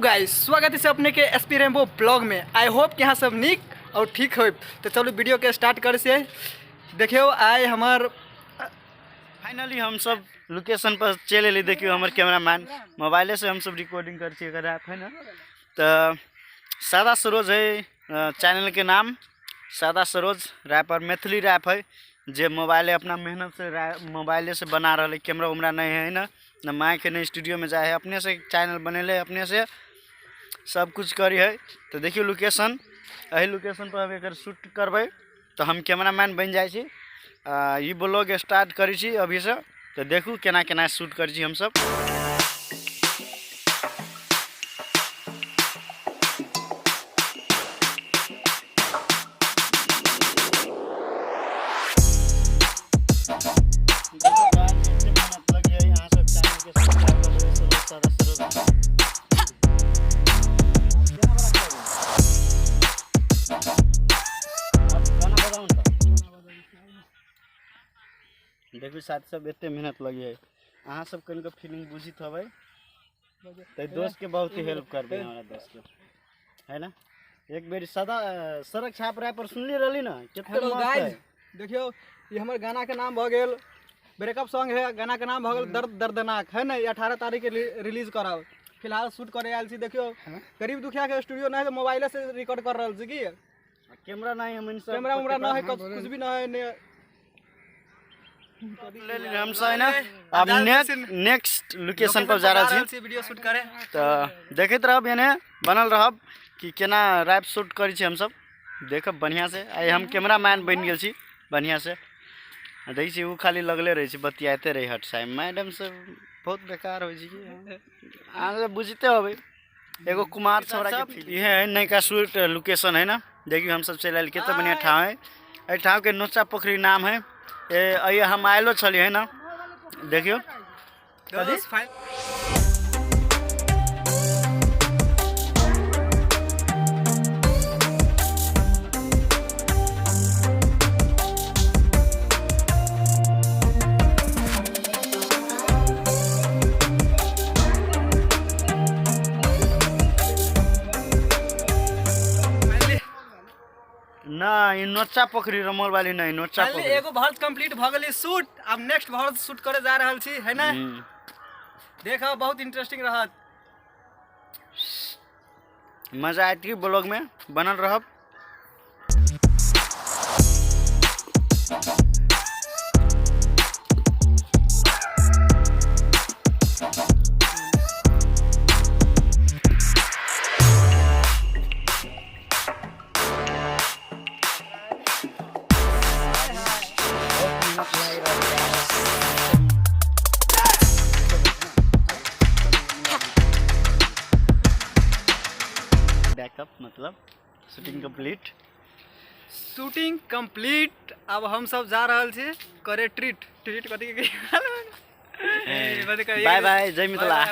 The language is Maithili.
गाइस, स्वागत है अपने के एसपी रेनबो ब्लॉग में। I hope कि यहाँ सब नीक और ठीक हो। तो चलू वीडियो के स्टार्ट कर से देखियो आइ हमर फाइनली हम सब लोकेशन पर चलि एली। देखियो हमर कैमरामैन मोबाइले से हम सब रिकॉर्डिंग कर छी एकर ऐप है ना। तो सादा सरोज है चैनल के नाम, सादा सरोज रैपर, मैथिली रैप है जे मोबाइले अपना मेहनत से मोबाइले से बना रहा है। कैमरा उमरा नहीं है ना, न माइक है, न स्टूडियो में जाए है, अपने से चैनल बनेले, अपने से सब कुछ करी है। तो देखियो लोकेशन, एही लोकेशन पर हम एकर शूट करबै तो हम कैमरामैन बनि जाइ छी। ई ब्लॉग स्टार्ट करै छी अभीसँ, तऽ देखू केना केना शूट करै छी हमसब। देखू साथ सब एते मेहनत लगी है, अहाँ सब कनिको फीलिंग बुझित होबै तऽ दोस्त के बहुत ही हेल्प करबै हमरा दोस्त के, है ना। एक बेर सदा सड़क छाप रहा पर सुनली रहली ना कितना हेलो मस्त गाइस है। देखियो ये हमर गाना के नाम भ गेल ब्रेकअप सॉन्ग है, गाना के नाम भ गेल दर्द दर्दनाक है ना। ये 18 तारीख के रिलीज करब, फिलहाल शूट करे आयल छी। देखियो गरीब दुखिया के स्टूडियो नहीं है, मोबाइले से रिकॉर्ड कर रहल छी। की कैमरा नहीं हम सब कैमरा उमरा ना है, कुछ भी ना है ने। ले ली हम सब है ना। अब नेक्स्ट लोकेशन पर जा रहल छी वीडियो शूट करे, तऽ देखैत रहब, एने बनल रहब कि केना रैप शूट करै छी हमसब, देखब बढ़िआँ से। आइ हम कैमरामैन बनि गेल छी बढ़िआँ से। देखै छी ओ खाली लगले रहै छै, बतियाइते रहै हट साइड। मैडम सब बहुत बेकार होइ छै कि अहाँ सब बुझिते होबै। एगो कुमार छौड़ा के इहे है नयका शूट लोकेशन है ना। देखियो हम सब चलि आयल, कते बढ़िआँ ठाव है। एहि ठाव के नोचा पोखरी नाम है। ए एहि हम आयलो छलियै है ना। देखियो ना ई नोचा पोखरी रमोल वाली नहीं, नोचा फाइनली पोखरी। एगो भर्त कंप्लीट भ गेलै शूट, अब नेक्स्ट भर्त शूट करे जा रहल छी है ना। देखो बहुत इंटरेस्टिंग रहत, मजा आयत की ब्लॉग में बनल रहब। बैकअप मतलब शूटिंग कंप्लीट, शूटिंग कंप्लीट। अब हम सब जा रहल छी करे ट्रीट। ट्रीट कथी के? बाय बाय, जय मिथिला।